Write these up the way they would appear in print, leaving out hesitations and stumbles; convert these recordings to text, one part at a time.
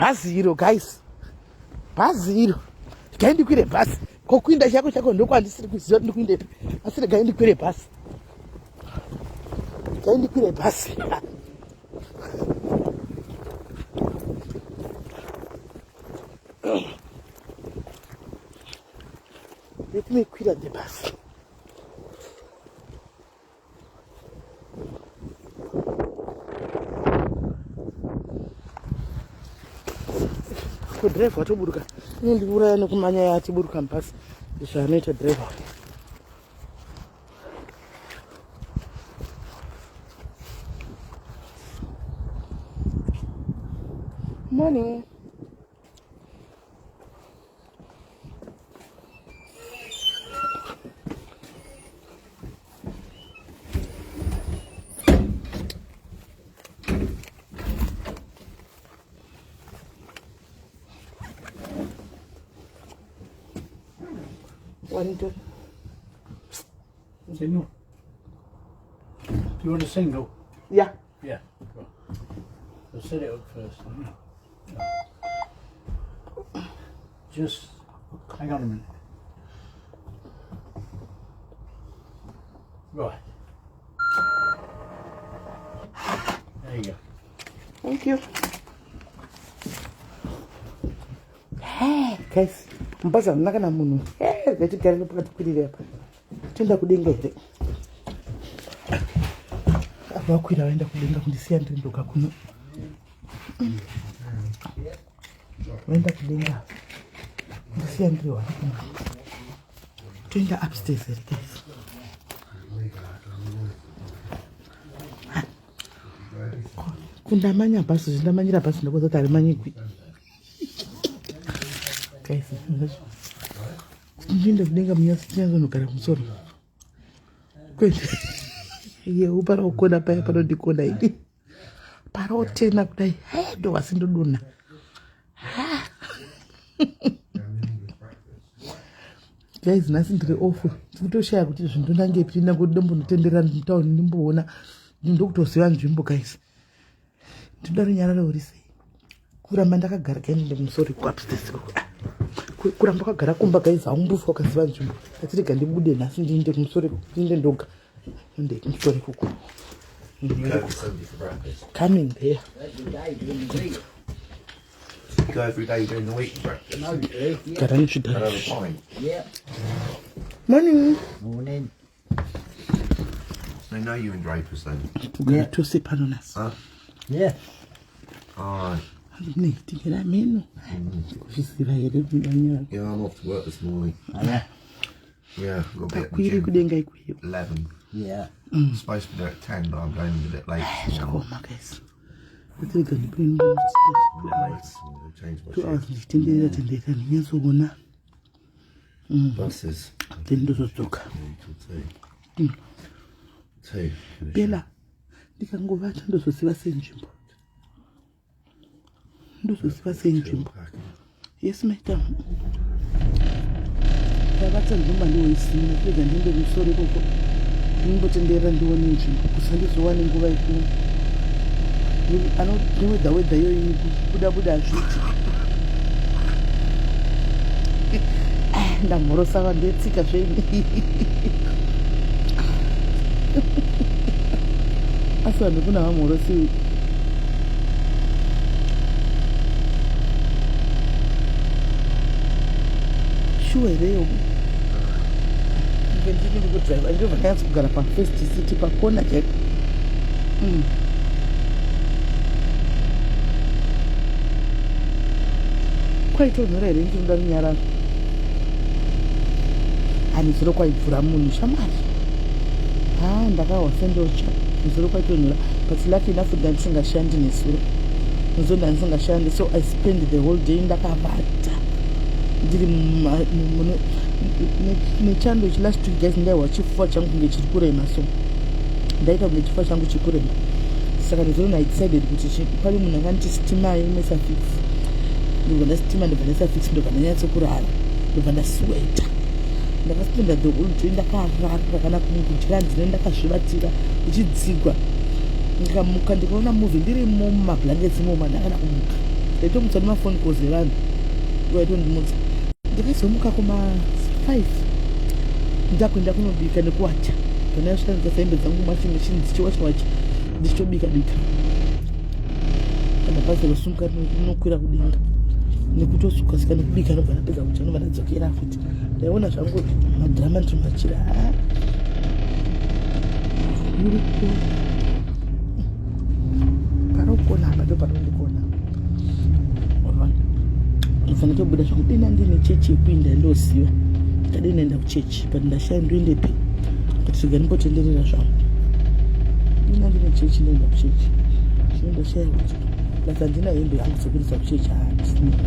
Bhazi iro guys. Bhazi iro. Regai ndikwire bhazi. Kokuinda chako chako ndokwandisiri kuziva kuti ndikuindepi. Asi regai ndikwire bhazi. Regai ndikwire bhazi. Let me kwira the bus. Ko driver watoburuka. Inondiuraya nekumanya yaatiburuka mubus. Zvaanoita driver. Morning. One, two. Single. Do you want a single? Yeah. Yeah. We'll set it up first. Just hang on a minute. Right. There you go. Thank you. Hey, guys, mubhazi hamuna kana munhu. Hey, regai tigarire pakati kwirire apa. Toenda kudenga here? Apa vakwira vaenda kudenga kundisiya ndiri ndoga kuno. Vaenda kudenga. Ndisiya ndiri one kuno. Toenda upstairs here guys? Kundamanya bhazi zvindamanyira bhazi ndakuza kuti harimanyigwi. Guys, ndinda kudenga munyatso kumusoro. Kwete. Yeu paraukona paya panondikona ini. Parautena kudai. Hey, ndowasi ndodonha. Guys, nhasi ndiri off. Ndikutoshaya kuti zvindonangepi ndinangoti ndombonotenderera mutauni ndimboona. Ndokutoziva nzvimbo guys. Ndinoda runyararo uri sei? Kuramba ndakagara guys ndikumusoro kuupstairs. Kuramba wakagara kumba guys haumbofi wakaziva nzvimbo. Atirega ndibude nhasi ndiinde kumusoro ndiinde ndoga. Ndiinde kumusoro ikoko. Coming there. Go every day during the week for breakfast. Gara nezvidhara. Another pint. Yeah. Morning. Morning. They know you and Drapers then. Tugara tose pano nhasi. Huh? Yeah. Alright. Ne, tingera meno. Kuzviziva here kudanyara. Yeah, I'm off to work this morning. Yeah. Yeah, I've got to be at the Kwiri gym. kudenga ikweyo. 11. Yeah. Supposed to be there at 10, but I'm going a bit late. this morning. Zvakaoma guys. Atirega ndibude Bit late this morning. Change my 2 hours shift. ndichitenderera tenderera ndinyatsoona Buses. then ndozodzoka. Till 2. 2. Finish. Bella ndikangovata ndozoziva senzvimbo. Ndozoziva senzvimbo. Yes madam. Ndavata nzvimbo ndioisina rega ndiende kumusoro ikoko ndimbotenderera ndione nzvimbo kusandizowane nguva yeku newedha wedha iyoyi kubuda buda hazviiti. Ndamhorosa vanhu vetsika zvenyu. Asi vanhu kuna vamhorosiwi. Shuwa here iyo? Ndinge ndiri kudriver ndobva ndanyatso kugara pafirst city pakona chaipo. Kwaitonhora here ndinoda runyararo? Hanizuro kwaibvura munhu shamwari. Ha ndakahwa sendotsva. Muzuro kwaitonhora but lucky enough ndandisingashandi nezuro. Muzuro ndandisingashandi so I spend the whole day ndakavata. Ndiri nechando ichi last week guys ndaihwa chifuva changu kunge chiri kurema so. Ndaita kunge chifuva changu chiri kurema. Saka nezuro I decided kuti pane munhu akanditi stima inoisa fix. Ndobva ndasitima ndobva ndaisa fix ndobva ndanyatsokurara. Ndobva ndasweta. Ndakaspenda the whole day ndakarara kana kudya ndine ndakazvibatira ndichidzigwa. Ndikamuka ndikaona movie ndirimo mumablankets imomo handakana kumuka. Ndaitomutsa nemafoni calls evanhu vaitondimutsa. Ndakazomuka kuma 5 ndakuenda kunobika nekuwacha. Ndandashandisa hembe dzangu washing machine dzichiwacha wacha ndichitobika bika. Kana bhazi rosumuka rinokwira kudenga nekutosuka sika nekubika ndobva ndapedza kudya ndobva ndadzokera futi. Ndaiona zvangu madrama ndiri machira. Parokona apa ndopanondikona. Ndofana tobuda zvangu dena ndine chechi yekuinda ndoziva. Ndadei ndaenda kuchechi but ndashaya ndoendepi. But rega ndimbotenderera zvangu. Dena ndine chechi ndoenda kuchechi. Zvino ndashaya kuti plus handina hembe yangu dzekuendesa kuchechi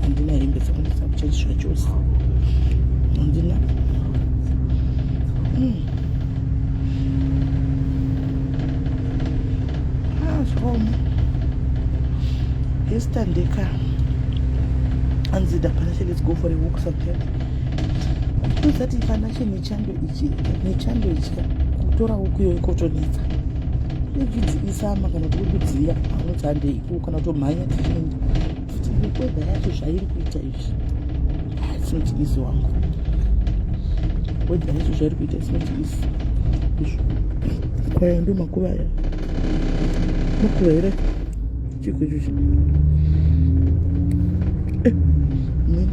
handina hembe dzekuendesa kuchechi zvachose. Handina. Ah, zvakaoma. Esther Ndeka. Anzi da Panashe, let's go for a walk sometime. Kuzati Panashe nechando ichi, nechando ichi ka kutora huku iyoyo kotonetsa. Ichinzi isama kana kuti kudziya, anoti handei kana kutomhanya tichienda. Futi weather yacho zvairi kuita izvi. Ah, it's not easy wangu. Weather yacho zvairi kuita it's not easy. Izvo. Kwaya ndo makuva aya. Makuva here? Chiko icho. Eh, mweni.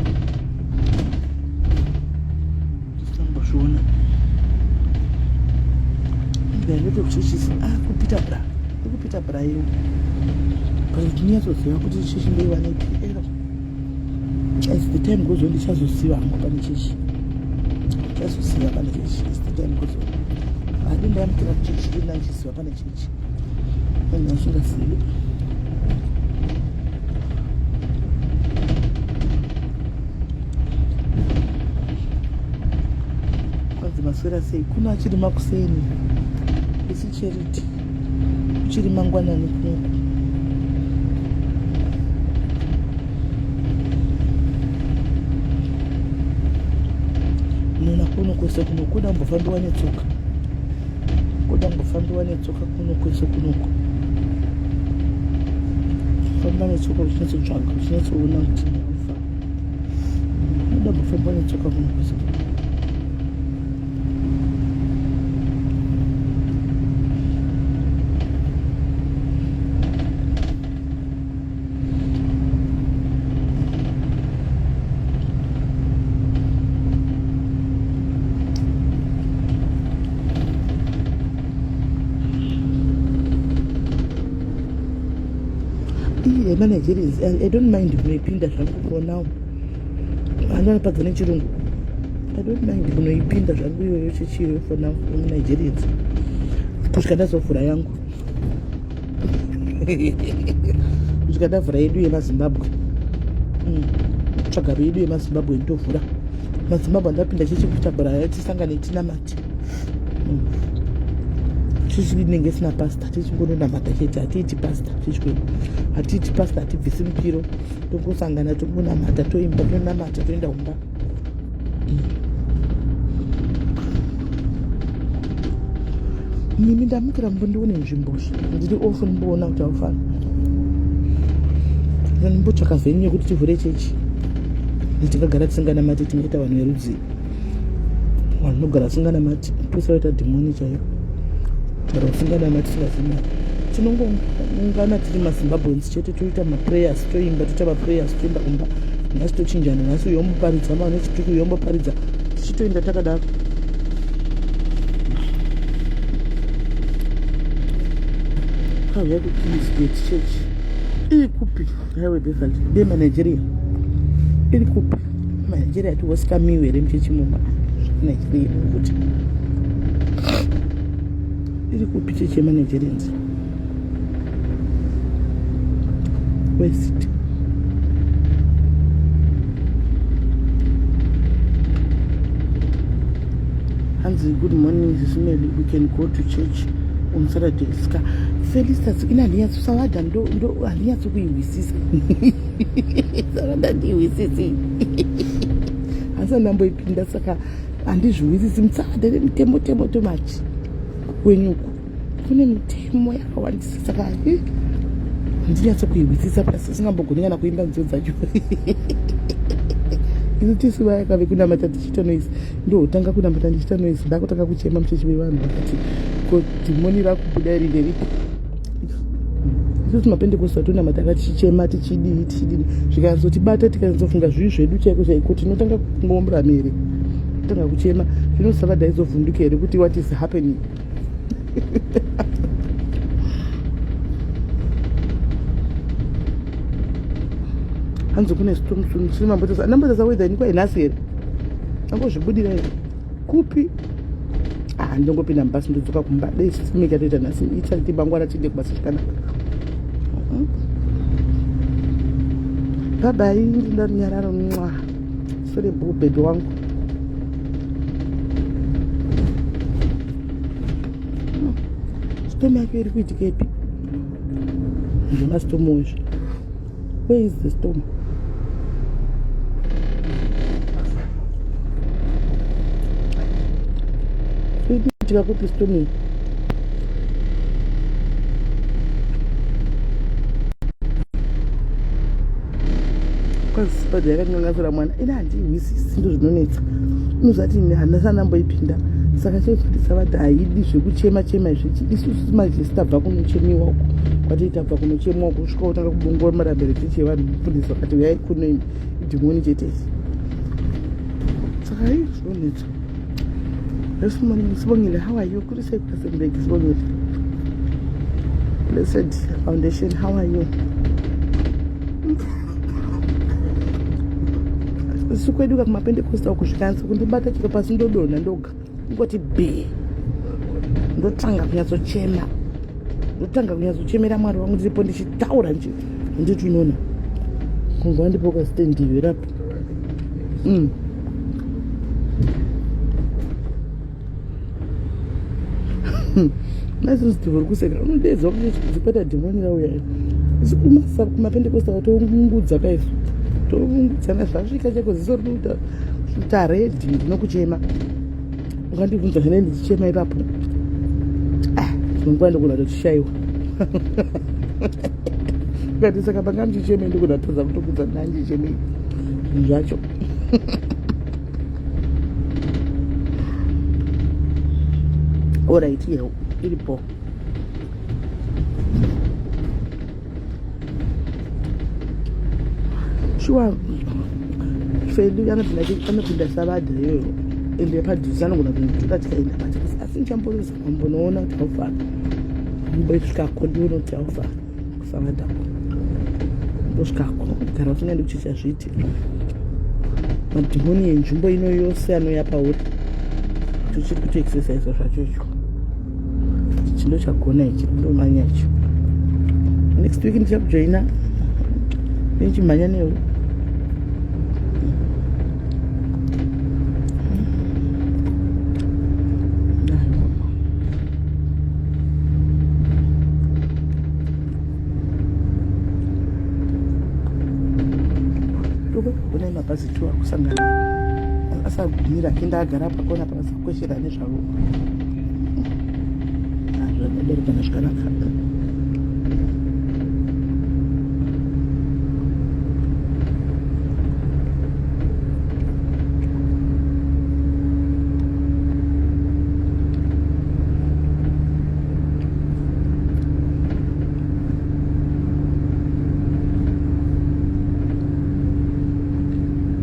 Ndambozviona. Ndaive kuchichisi. Ah, kupita bra. Kupita bra iyo. But ndinyatsozviziva kuti chechi ndoiwanepi. Ero. As the time goes on ndichazoziva hangu pane chechi. Ndichazoziva pane chechi. As the time goes on. Hadi ndayamukira kuchechi ndina ndichiziva pane chechi. Vanhu vasingazivi. Kwanzi maswera sei? Kuno achiri makuseni. Isi charity. Uchiri mangwanani kunoku. Unoona kuno kwese kuno kuda kumbofambiwa netsoka. Kuda kumbofambiwa netsoka kuno kwese kunoku. Famba netsoka uchinatsotsvaga uchinatsoona kuti unofa. Kuda kumbofambiwa netsoka kuno kwese kuno. Iyi yemaNigerians, I don't mind kunoipinda zvangu for now. Andanopadza nechirungu. I don't mind kunoipinda zvangu iyoyo chechi iyoyo for now yemuNigerians. Kusvika ndazovhura yangu. Kusvika ndavhura yedu yemaZimbabwe. Tsvaga yedu yemaZimbabwe ndovhura. MaZimbabwe andapinda chechi kuita bhora tisangane tinamate. Chechi inenge isina pastor, tichingononamata chete, hatiiti pastor chechi kwedu. Hatiiti pastor, hatibvisi mupiro. Tongosangana tongonamata, toimba, tonamata, toenda kumba. Mimi ndamukira mbo ndione nzvimbo ndiri off ndimboona kuti aufana. Ndimbotsvaka venue yekuti tivhure chechi. Tingagara tisinganamati tingaita vanhu verudzi. Vanhu vanogara vasinganamati pese vaita dhimoni chaiyo. Gara vasinganamati tisingazivi. Tinongoungana tiri maZimbabweans chete toita maprayers toimba toita maprayers toenda kumba. Nhasi tochinjana nhasi uyo omboparidza mane chituku uyo omboparidza tichitoenda takadaro. Kauya kuKingsgate Church. Iri kupi? Highway Beverly. Dema Nigeria. Iri kupi? Nigeria tiwosikamiwe here muchechi muma? Nigeria kuti. Iri kupi chechi yemaNigerians? West. Hanzi, good morning, Zisumeli. We can go to church on Saturday. Ska Felicitas ina handinyatso sawada ndo ndo handinyatso kuihwisisa. Sawada ndihwisisi. Asi ndamboipinda saka handizvihwisisi mutsada nemitemo temo too much kwenyuku. Kune mitemo yakawandisa saka Ndinyatso kuihwisisa pasi singambogoni kana kuimba nziyo dzacho. Isu tisu vaya kave kunamata tichiita noise. Ndotanga kunamata ndichiita noise ndakutanga kuchema muchechi mevanhu vakati ko dhimoni rakubuda iri nderipi? Isusu mapentekosta tonamata ka tichichema tichidii tichidii zvikanyatsotibata tikanyatsofunga zvivi zvedu chaiko chaiko tinotanga kungombura mhere totanga kuchema zvinosava daizovhunduka here kuti what is happening hanzi kune storm soon sinomambotasa andambotasa weather ini kwainhasi here angozvibudira here kupi ah ndongopinda mubhasi ndodzoka kumba dei sisime chatoita nhasi ichati mangwana tiende kubasa zvakanaka babai ndinoda runyararo mwa sore bhuu bhebhi wangu storm yake iri kuitika ipi zvemastorm izvi where is the storm iri kuitika kupi storm iyi kwazisipadi yakangangasira mwana ini handihwisisi ndo zvinonetsa inozati ini handina sanamboipinda saka chaizoti vati haidi zvekuchema chema izvi isusu manje tabva kunochemiwa uko kwati tabva kunochemwa uko kusvika utanga kubongora marambere chechi yevanhu mufundisi vakati uyai kuno imi idhimoni chete isi saka hai zvinonetsa This morning, Sibongile, how are you? Kuri sei kuSembeki, Sibongile? Blessed Foundation, how are you? Isu kwedu ka kumapentekosta uko zvikanzi kundibata chiro pasi ndodonha ndoga kungoti bee ndotanga kunyatsochema ndotanga kunyatsochemera mwari wangu ndiripo ndichitaura nditi unoona kunguva ndipo kastendiyo irapo mm. Masensitive uri kuseka unodeedzwa kuchikwata dhimoni rauya isu kumapentekosta toungudza kaisu toungudzana zvasvika chako ziso rinoita kuita redhi ndinokuchema ukandibvunza zvene ndichichema ipapo ah, zvinonguva ndogona kutoshayiwa ukati saka panga muchichemei ndogona kutadza kutokudza ndandichemei zvinhu zvacho Alright, yeah, iripo. Shuwa fedu anopinda anopinda savadha iyoyo ende padhuze anogona kunditora tikaenda pati asi ndichamboreza mambonoona kuti haufara mbosvikako ndione kuti haufara kusavadhako ndosvikako gara usingaendi kuchechi hazviiti madhimoni enzvimbo ino yose anouya pauri tichiri kutoexercise zvacho icho ichi ndochagona ichi ndomanya ichi next week ndichakujoina ndichimhanya newe kune mabhazi tu akusangana asagumira kenda agara pakona pavasakweshera nezvavo zvakaberekana zvakanaka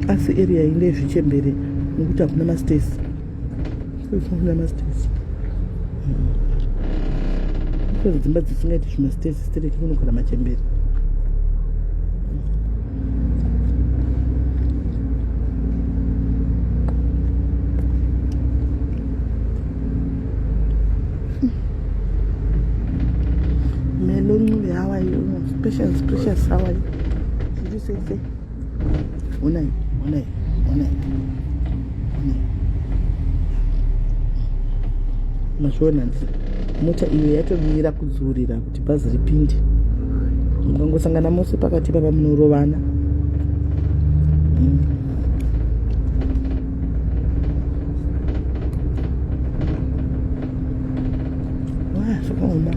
asi area iyi ndezvichembere nekuti hakuna mastesi hakuna mastesi kwezo dzimba dzisingaiti zvimastesi stereki kunogara machembere Melo Ncube, how are you? Precious, precious, how are you? Did you say say? Onai, onai, onai, onai. Mazviona ndisi mota iyo yatomira kudzurira kuti bhazi ripinde. Mukangosangana mose pakati papa munorovana. Zvakaoma.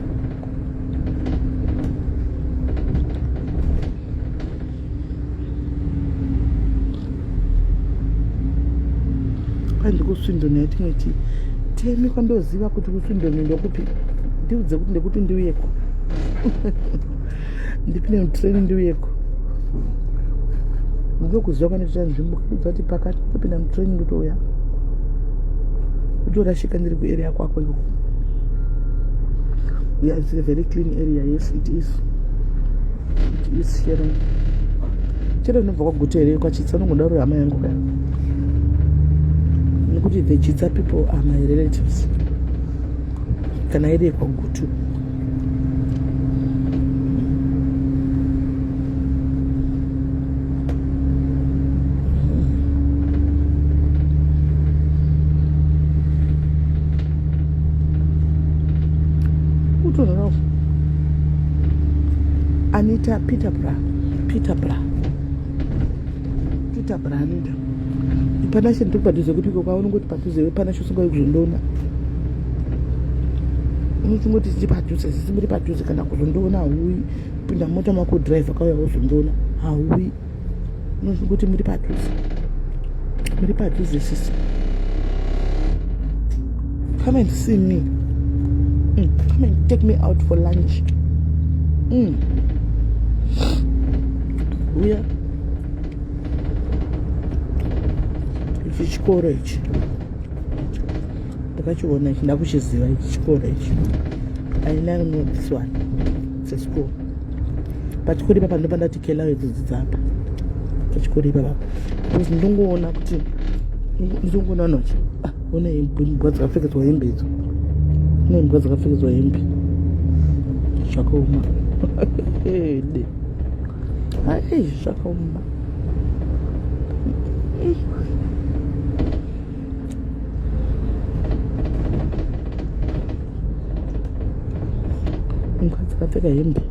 Kwai ndikuSwindon yatinoti temi kwandoziva kuti kuSwindon ndokupi, ndiudze kuti ndekupi ndiuyeko, ndipinde mutrain ndiuyeko. Ndokuziva kwanditoita nzvimbo kudza kuti pakati ndopinda mutrain ndotouya kutorashika ndiri kuarea kwako ikoko. Yeah, it's a very clean area. Yes, it is, it is. Sharon, chero inobva kwaGuta here, kwaChitsa? Unongoda uri hama yangu ka, nekuti the Chitsa people are my relatives. Kana iri yekwaGutu, kutonhora. Anita, Peterborough, Peterborough, Peterborough. Anita, panashe ndiri padhuze kuti iko kwaunongoti padhuze we panashe usingayi kuzondoona, unochingoti tiri padhuze, sisi muri padhuze. Kana kuzondoona hauyi, pinda mota mako, driver kauya wozondoona, hauyi. Unochingoti muri padhuze, muri padhuze sisi, come and see me. Come and take me out for lunch. Uya, ichi chikoro ichi ndakachiona ichi, ndakuchiziva ichi chikoro ichi. I now know this one, it's a school. Pachikoro ipapa ndopa ndati kelawe dzidzidza apa pachikoro ipapa, because ndongoona kuti ndongoona vanhu vachi, ah, ona imbwa dzakapfekedzwa hembe idzo, une imbwa dzakapfekedzwa hembe, zvakaoma ede, hai, zvakaoma. Imbwa dzakapfeka hembe.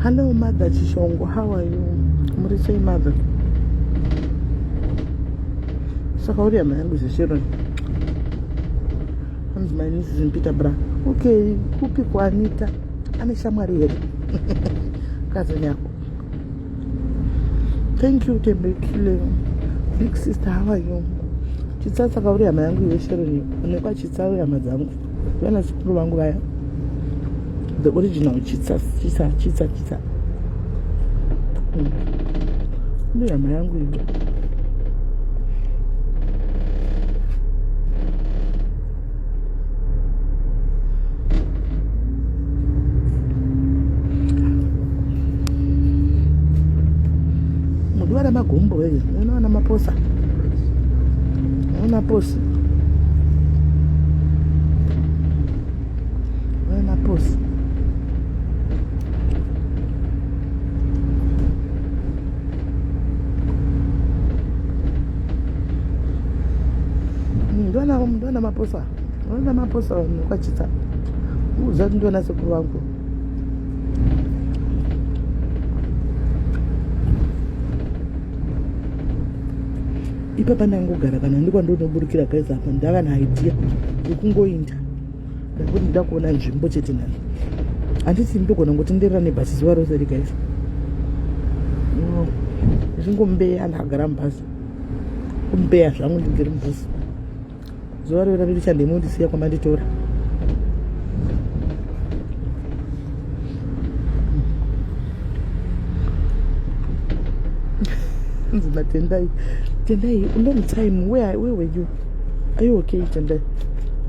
Hello mother Chishongo, how are you? Muri sei mother? Saka uri hama yangu zveSharon? Hanzi my niece is in Peterborough. Okay, kupi kwaAnita? Ane shamwari here cousin yako? Thank you Tembekile. Big sister, how are you? Chitsa, saka uri hama yangu iwe Sharon? Unekwa Chitsa uri hama dzangu, vana sekuru vangu vaya, the original Chitsa, Chitsa, Chitsa, Chitsa. Ndo hama yangu iwe. Mudiwa namagumbo e, unoona maposa, unoona posi, unoona posi. Ndiona maposa, unoona maposa kwaChitsa, uziva kuti ndiona sekuru vangu. Ipapa ndangogara kana ndikwandonoburikira guys, apa ndava naidea yekungoinda, ndakuti ndida kuona nzvimbo chete. Nani handiti ndogona ngotenderera nebhasi zuva rose ri guys, ndichingombeya ndakagara mubhasi, kumbeya zvangu ndingiri mubhasi zuva rero randichandemondisiya kwamanditora. Nzima Tendai, Tendai, long time. Where were you? Are you okay, Tendai?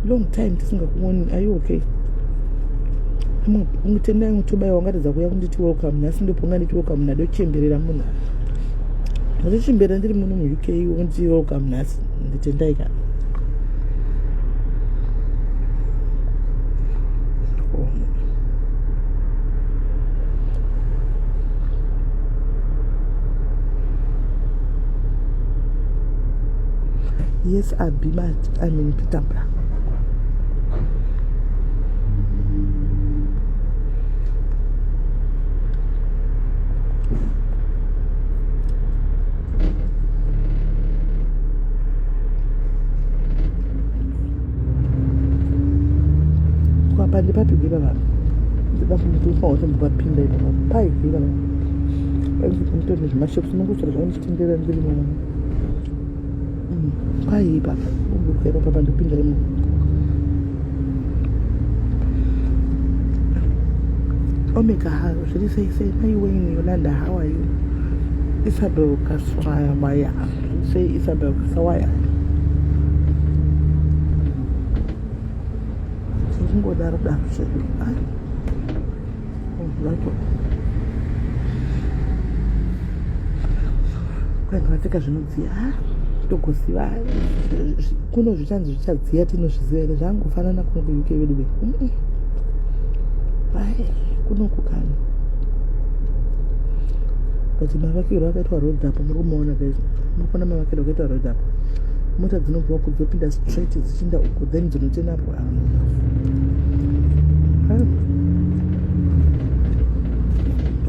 Long time tisingakuoni. Are you okay? Tendai mutobai wangatadza kuuya kunditi welcome nhasi, ndoponga nditi welcome nadochemberera munhu ndichichembera ndiri muno muUK, wonditi welcome nhasi, nditendai ka. Yes, Abima, I'm in Peterborough. Kwapa ndipapigwe ipapa, ndinofanira kuti mbapinda ipapa paigwe ipapa. Nditori nezvemashops nongoswera zvangu ndichitenderera ndiri muno. Kwai ipapa umbukwero papa ndopinda imo. Omega, how zviri sei sei mai Wayne Yolanda, how are you? Isabel Kaswaya, say Isabel Kasawaya. Tingodaro daro zvedu. Ai. Vacho. Kwanzi vapfeka zvinodziya. Ah, togoziva kuno zvichanzi zvichadziya tinozviziva here zvangofanana kuno kuUK vedu ve. Ai, kuno kukani. But mavakirwo akaitwa road apo muri kumaona guys. Muri kuona mavakirwo akaitwa road apo. Mota dzinobva uku dzopinda straight dzichiinda uku then dzinotena apo.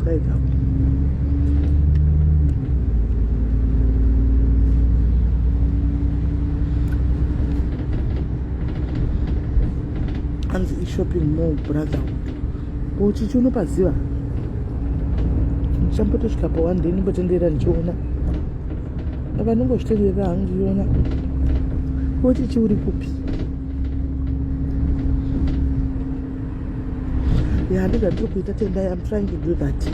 Right up. Hanzi ishopping mall brotherhood. Ko chichi unopaziva? Ndichambotosvika pa one day ndimbotenderera ndichiona. Apa ndingozvitenderera hangu ndichiona. Ko chichi uri kupi? Yeah, ndozvandiri kuita tendai. I'm trying to do that.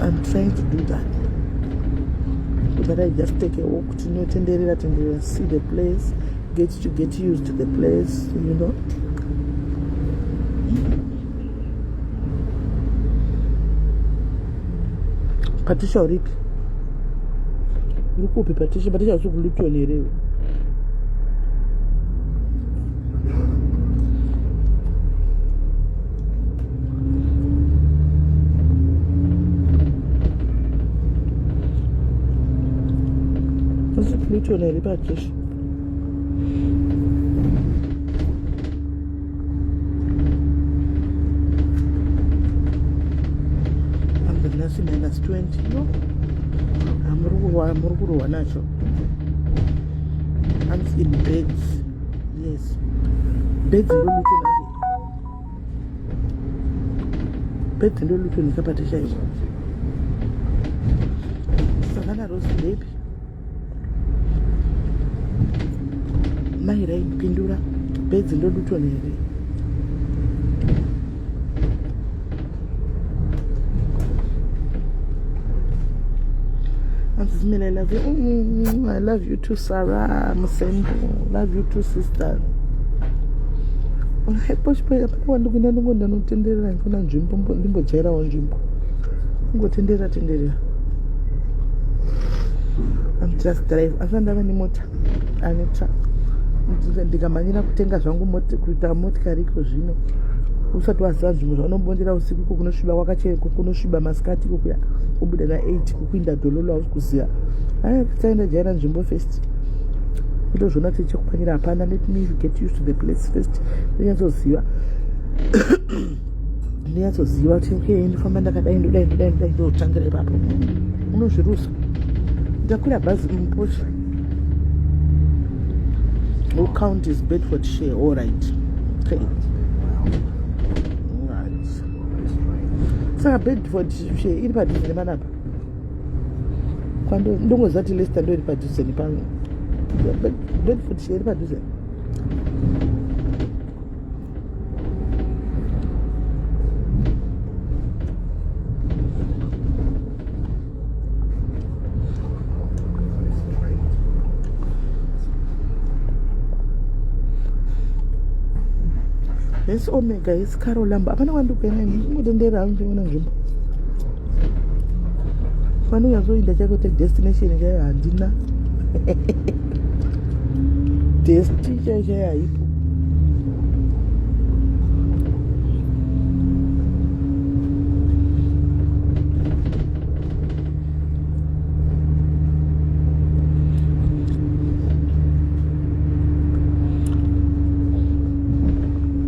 I'm trying to do that. So that I just take a walk tinotenderera tenderera, see the place, get to get used to the place. Patricia uripi? Uri kupi Patricia? Patricia usi kuLuton here iwe? Usi kuLuton here Patricia? Hanzi nhasi minus 20 no muri kurohwa nacho. Hanzi in beds, yes, beds ndo Luton, beds ndo Luton ikapatisha ivo. Savannah Rose baby mai raipindura bedzi ndo Luton here? Hanzi Zimela, I love you. I love you too, Sarah Musembo. Love you too, sister. Hapana wandikuenda, ndingo ndanotenderera ndikuona nzvimbo, ndimbojairawo nzvimbo, kungotenderera tenderera. I'm just drive asi ndava nemota anetsva ndikamhanyira kutenga zvangu kuita motikari iko zvino usati waziva nzvimbo zvaunobondera usiku iko kunosviba kwakacheko kunosviba masikati iko kuya ubuda na8 kukuinda dhololo hausi kuziva. Ai, taenda jaira nzvimbo first, kutozviona kuti chekupanyira hapana. Let me get used to the place first, ndonyatsoziva kuti okay, ndofamba ndakadai, ndodai, ndodai, ndodai, ndotangira ipapo. Unozvirusa ndakwira bhazi muposhi. Who count is Bedfordshire? All right, okay, all right. Saka Bedfordshire iri padhuze nepanapa kwando ndongoziva kuti Leicester ndo iri padhuze nepano. Bedfordshire iri padhuze. Yes, Omega, yes, Carolamba. Hapana kwandikuenda, ingotendera hangu ndiona nzvimbo. Kwandinyazoinda chako te destination chaiyo handina. Desti chaiyo chaiyo haipo.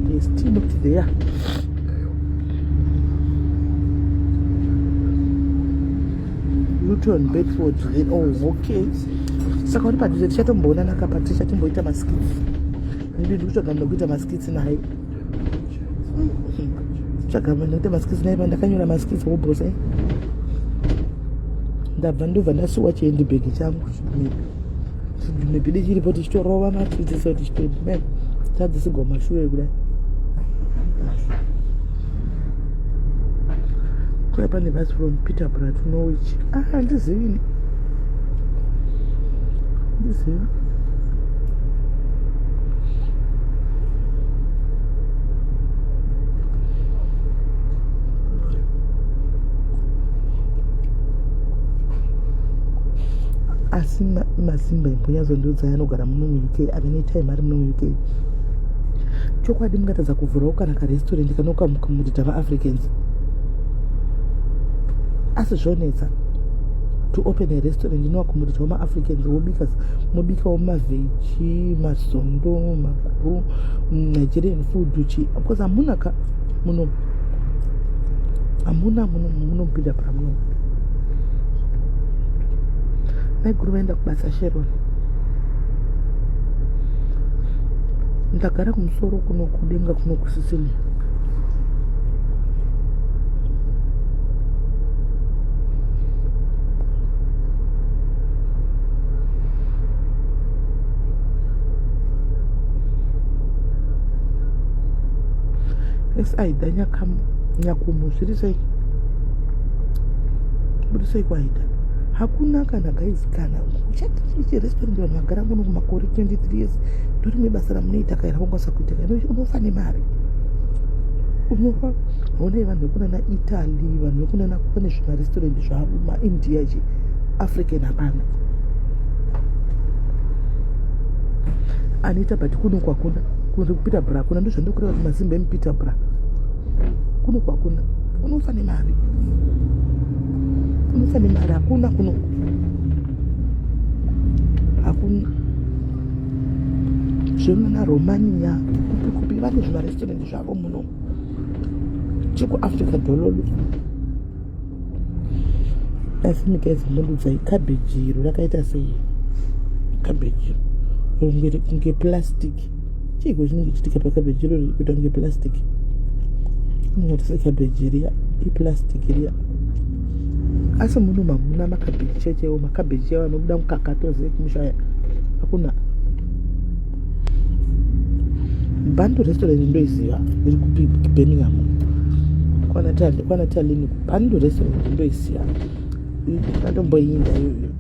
Desti not there. Luton, Bedford, then oh, okay. Saka uri padhuze tichatomboonana kapa tichatomboita maskits. Ndidi ndikutsvaga ndokuita maskits naye. Tsvaga nekuti maskits naipa ndakanyora maskits hobhosa ndabva ndobva ndasuwa chiendibhegi changu maybe chiripo tichitorova matiti so tichitoenda tadzisigwa mashure kudai. Kuya pane bus from Peterborough to Norwich. Ah, handizivi ini, handizivi. Asi masimba imbonyatsondiudza anogara muno muUK, ave netime ari muno muUK. Chokwadi mungatadza kuvhurawo kana karestaurant kanokamukamudita vaAfricans? Asi zvonetsa to open a restaurant inoaccommodatawo maAfricans, wobika, mobikawo mavheji, mazondo, maguru, Nigerian food chi, because hamuna ka muno, hamuna muno munopinda pra muno. Maiguru vaenda kubasa. Sharon, ndagara kumusoro kuno, kudenga kuno kusisini. Aida Nyakumu, zviri sei? Buri sei kwaida? Hakuna kana, guys, kana chirestaurant. Vanhu vagara muno kumakore 23 years, ndorimwe basa ramunoita kaira kungwasa kuita. Unofa nemari, unofa. Honai vanhu vekunana Italy, vanhu vekunana pane zvimarestaurant zvavo, maIndia chi, African hapana anoita. But kuno kwakuna, kuno kuPeterborough hakuna. Ndozvandikureva kuti masimba emuPeterborough kuno kwakuna. Unofa nemari, unofa nemari. Hakuna kuno, hakuna. Zvenana Romania, kupi kupi, vane zvimarestaurant zvavo. Muno chekuAfrica dololo. Asi mikaidzi munondiudzai, kabheji iro rakaita sei? Kabheji iro kunge plastic. Chiiko chinenge chitika pakabheji iro kuita kunge plastic? Inoti sekabheji riya iplastic riya. Asi muno mamuna makabheji chaichaiwo, makabheji chaiwo anobuda mukaka tozive kumushaya. Hakuna. Bantu Restaurant ndoiziva, iri kuBirmingham kwana Talini. Bantu Restaurant ndoiziva, ndakatomboinda iyoyo,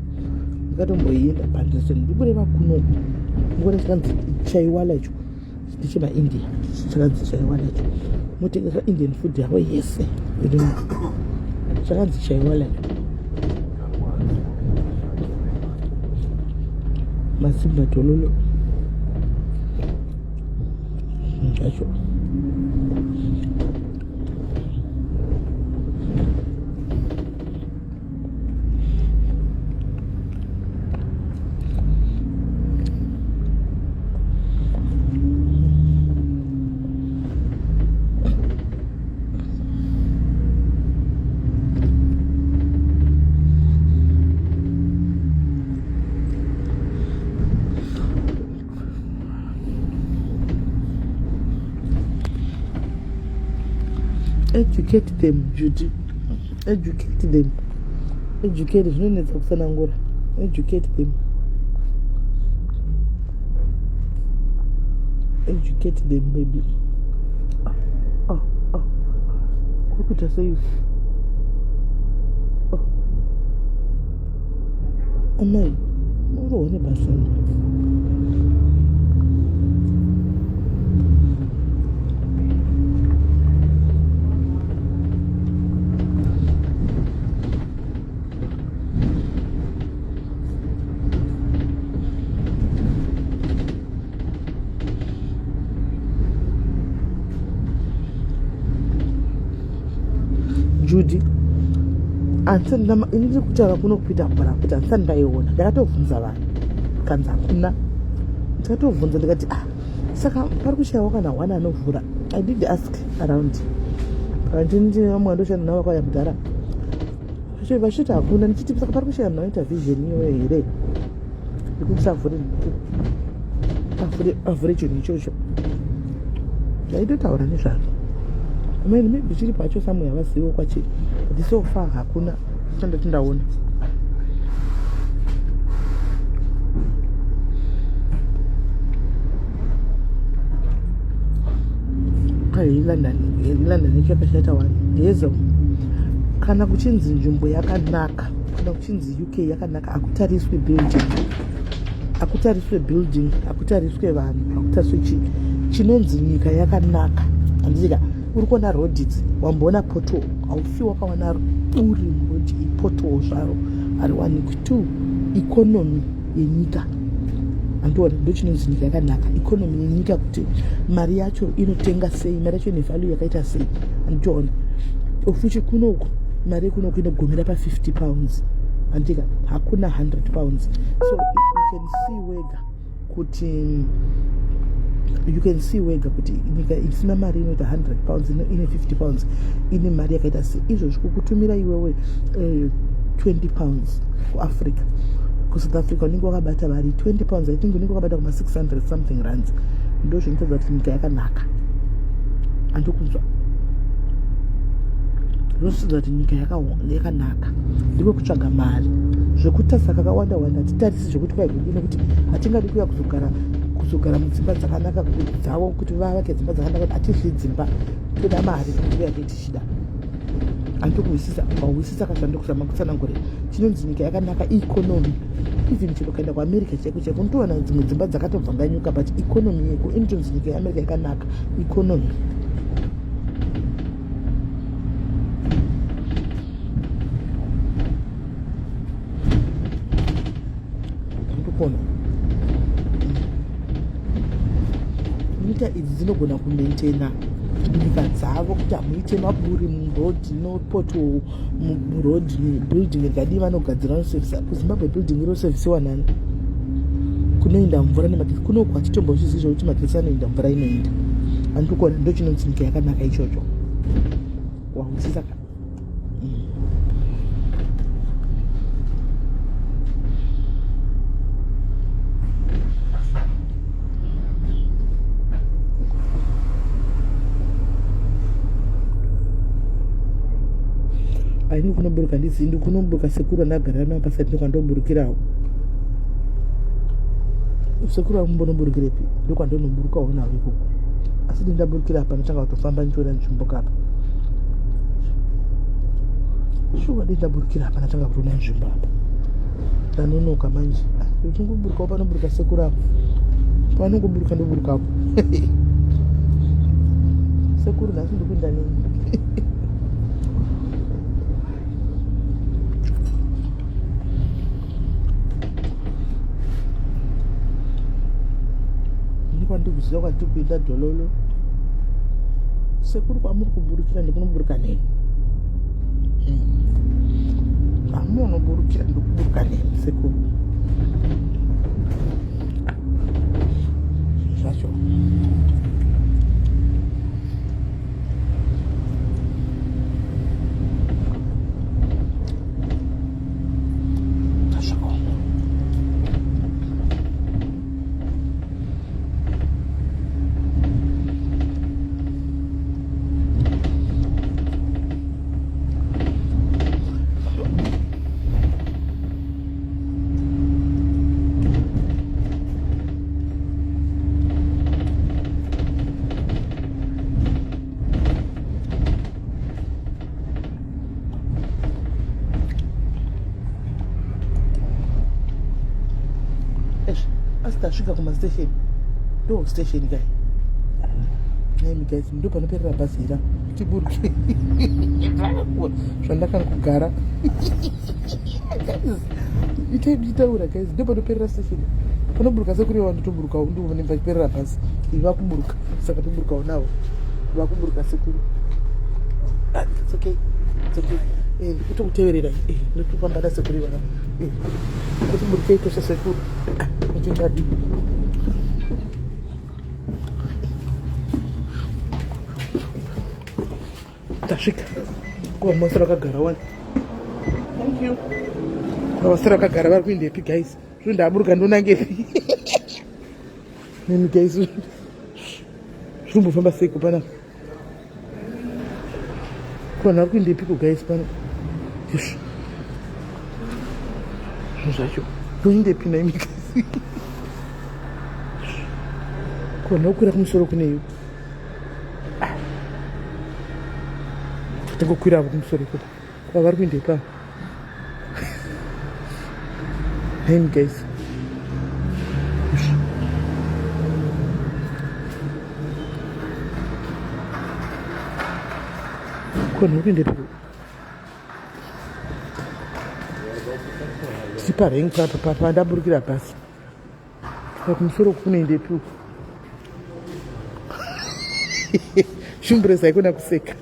ndakatomboinda Bantu Restaurant. Ndikureva kuno ngore chikanzi Chaiwala, icho ndechemaIndia, chakanzi Chaiwala icho, motengesa Indian food yavo yese irimo. Chakanzi Chaiwala icho. Masimba dololo zvacho. Educate them, Judy, educate them, educate. Zvinonetsa kutsanangura. Educate them, educate them, baby. Oh, oh. Kuri kuita sei? Oh. Amai, urohwa nebasa. Judy, ini ndiri kutaura kuno kuPeterborough kuti handisati ndaiona. Ndakatobvunza vanhu, kanzi hakuna. Ndikatobvunza ndikati, ah, saka pari kushayiwa kana one anovhura? I did ask around. Ndine vamwe vandoshanda navo vakauya kudhara, vachiti hakuna. Ndichiti, saka pari kushaya munhu anoita vision iyoyo here yekuti avhure chinhu ichocho? Ndaitotaura nezvazvo. Amene maybe chiri pacho samwe havazivo kwachiri, but so far hakuna chandati ndaona. London, London yacho yakashata wani hezo. Kana kuchinzi nzvimbo yakanaka, kana kuchinzi UK yakanaka, hakutariswi building, hakutariswe building, hakutariswe vanhu, hakutariswe chii. Chinonzi nyika yakanaka, handitika? Uri kuona road idzi, wamboona pothole? Haufi wakaona uri muroad, ipothole zvaro hariwanikwi. Two, economy yenyika, handiona? Ndo chinonzi nyika yakanaka, economy yenyika, kuti mari yacho inotenga sei, mari yacho ine value yakaita sei, handitoona? Ofuchi kunoku mari yekunoku inogumira pa50 pounds, handika? Hakuna 100 pounds. So you can see wega kuti, you can see wega kuti nyika isina mari inoita 100 pounds ine 50 pounds, ine mari yakaita sei. Izvozvi kukutumira iwewe 20 pounds kuAfrica, kuSouth Africa, unenge wakabata mari 20 pounds, I think unenge wakabata kuma 600 something rands. Ndo zvinotaridza kuti nyika yakanaka, andikunzwa? Zvinoratidza kuti nyika yakanaka ndiko kutsvaga mari. Zvekutarisa kakawanda wanda hatitarisi zvekuti kwaigudi, nekuti hatingadi kuya kuzogara mudzimba dzakanaka dzavo, kuti vavake dzimba dzakanaka. Hatidyi dzimba, toda mari, ndiyake tichida. Handikuhwisisa? Wahwisisa kazvandokuzama kutsanangura? Chinonzi nyika yakanaka economy. Even chero ukaenda kuAmerica chaiko chaiko, unotowana dzimwe dzimba dzakatobvanganyuka, but economy yeko inotonzi nyika yeAmerica yakanaka, economy. Ndikuona nyika idzi dzinogona kumaintaina nyika dzavo kuti hamuite maburi muroad, no pothole muroad, building rikadii vanogadzira, vanosevhisa. KuZimbabwe building inosevhisiwa nani? Kunoenda mvura nemagetsi. Kunoku hatitombozvizivi zvokuti magetsi anoenda, mvura inoenda, handikuona? Ndo chinonzi nyika yakanaka ichocho, wahwisisa ka? Aini kunoburuka ndizi ndikunoburuka sekuru andagara navo pasati, ndokwandoburukirawo. Sekuru amumbonoburukirepi? Ndokwandonoburukawo navo ikoko, asi ndindaburukira apa, ndotanga kutofamba ndichiona nzvimbo kapa. Shuwa, ndindaburukira apa, ndatanga kutoona nzvimbo apa. Ndanonoka manje, ndichingoburukawo panoburuka sekuru apo. Panongoburuka ndoburukapo. Sekuru, nhasi ndikuenda neni. Ndikuziva kwatiri kuenda, dhololo. Sekuru, kwamuri kuburukira ndikunoburuka neni. Amunoburukira ndikuburuka neni, sekuru. Zvacho zvakaoma. Asi tasvika kumastation. Ndo station kai naimi guys, ndo panoperera bhazi ira. Tiburuke zvandakangogara guys, itai ndichitaura guys. Ndo panoperera station, panoburuka sekureva ndotoburukawo, ndo pachiperera bhazi ivi vakuburuka, saka toburukawo navo vakuburuka. Sekuru. Ah, it's okay, it's okay. Ndikutokuteverera, ndotofamba nasekuru ivava. Kuti burukei tose sekuru. Ndingadi tasvika kuvamasira vakagara wani. Thank you. Vavasira vakagara vari kuindepi guys? Zvino ndaburuka, ndonangepi nemi guys? Zvinombofamba seiko panapa? Vanhu vari kuindepiko guys pano? Izvo zvinhu zvacho ndoindepi naimi guys? Vanhu vakukwira kumusoro kuneyo. Ah. Tingokwira avo kumusoro ikoko. Kwavari kuindepi avo? Naimi guys. Kona uri kuendepi? Tiri parank papa pandaburukira bhasi. Pakumusoro kunoendepi uku? Shumbureza haikona kuseka.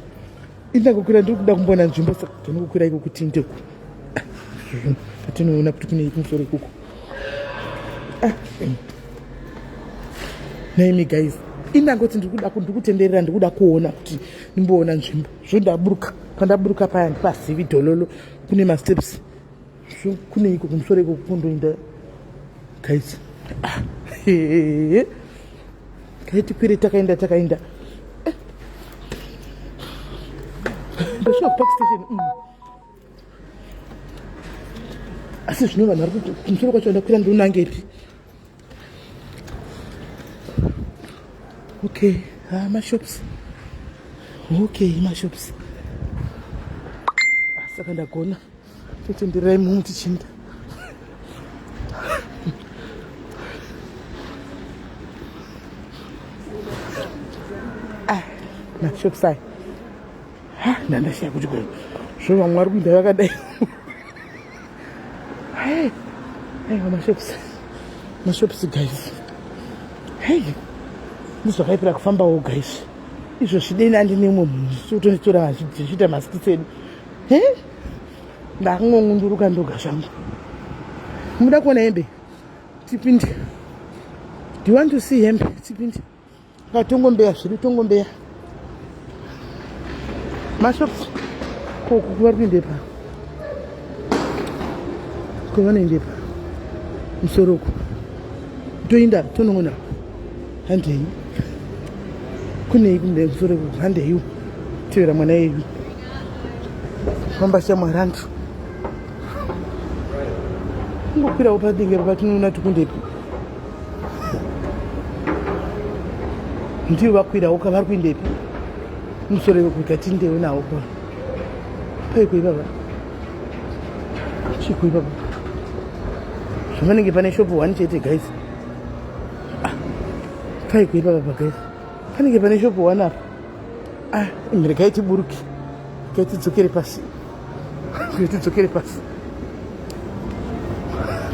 Indakukwira ndiri kuda kumboona nzvimbo saka ndinokukwira iko kuti ndeku. Patinoona kuti kune kumusoro ikoko. Ah. Naimi guys, indangoti ndiri kuda ndikutenderera ndikuda kuona kuti ndimboona nzvimbo. Zvondaburuka, pandaburuka paya ndipazivi dhololo kune masteps. So kune iko kumusoro iko kundoinda guys. Ah. Kai tikwire takaenda takaenda. Eh. Ndosvika kupark station. Asi zvino vanhu vari kuti kumusoro kwacho ndakwira ndonangepi? Okay, ah, mashops. Okay, mashops. Ah, saka ndagona. Totendererai mumu tichinda. Ah, mashops aya. Ha, ndandashaya kuti ko zvo vamwe vari kuita vakadai. Hey, aiwa mashops. Mashops guys. Hey, ndizvakaipira kufambawo guys. Izvo zvideni andine umwe munhu sotonditora zvichiita maskits edu. He? Ndakungongunduruka ndoga zvangu. Muda kuona hembe? Tipinde. Do you want to see hembe? Tipinde. Tongombeya zviri tongombeya. Mashops ko vari kuendepa? Ko vanoendepa? Musoro uko. Toinda tonoona. Handei. Kunei kumbe musoro uko handei. Tevera mwana yedu. Famba shamwari hantu. Kungokwirawo padenge patinoona tikundepi. Ndiyo vakwirawo ka vari kuindepi? Musoro wekuita tindewo nawo kwa. Paiko ipapa? Chiko ipapa? Zvavanenge pane shop one chete guys. Ah, paiko ipapa pa guys? Panenge pane shop one apa. Ah, regai tiburuke. Regai tidzokere pasi. Tidzokere pasi.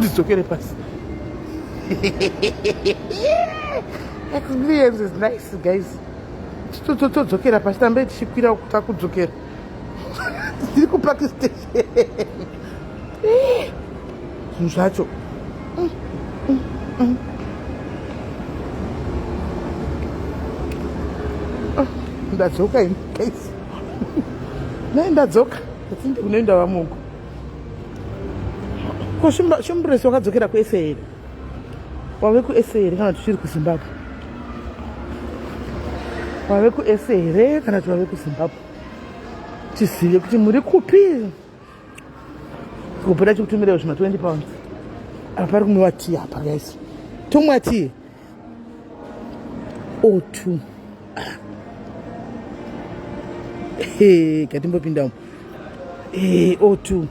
Tidzokere pasi. Experience is nice guys. Todzokera pasi tambe tichikwira takudzokera. Tiri kupark station. Zvinhu zvacho. Ndadzoka ini guys. Nei ndadzoka. Ndati kunoenda vamugo. Ko Shumburesi wakadzokera kuSA here? Wave kuSA here kana kuti uchiri kuZimbabwe? Wave kuSA here kana kuti wave kuZimbabwe? Tizive kuti muri kupi. Kupota chikutumirewo zvima 20 pounds. Apa pari kumwiwa tea apa guys. Tomwa tea. O2. Hey, katimbopinda umu. Hey, O2.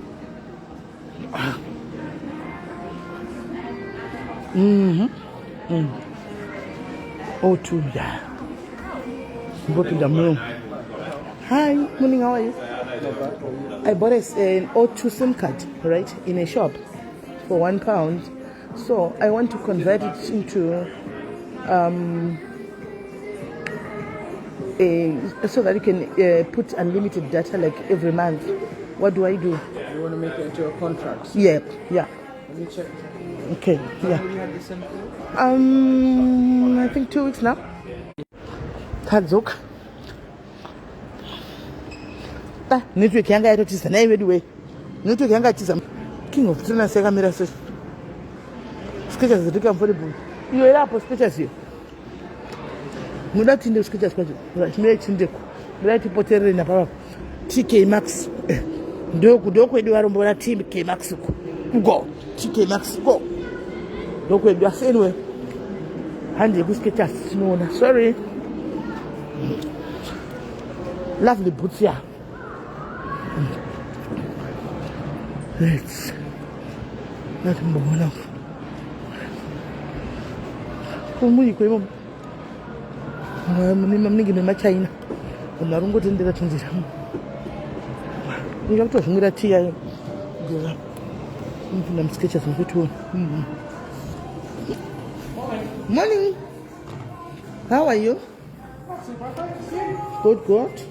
Ah. O2, yeah. Mbopinda muno. Hi, morning, how are you? I bought an O2 SIM card, right, in a shop for £1. So I want to convert it into so that you can put unlimited data like every month. What do I do? You want to make it into a contract? Yeah, yeah. Let me check. Okay, yeah. Have you had the SIM for? I think 2 weeks now. Tadzoka. Ah, network yanga yatotiza naye vedu we. Network yanga yatiza. King of Trainers yakamira sei? Skechers dziri comfortable. Iyo iri apo Skechers iyo. Munoda tinde Skechers kwacho. Right, mirai tindeko. Mirai tipoterere napapa. TK Max eh, ndokwedu varombo ra TK Max uko go TK Max go ndokwedu asi anyway handi yekusketchers tinoona sorry lovely boots ya let's ngatimboona kumuyiko imomo munenge memachina vanhu vari kungotendera tunzira inga kutozvimwira tii yayo inopinda musketchers mukutiona mm-hmm. Morning. How are you? Good, good.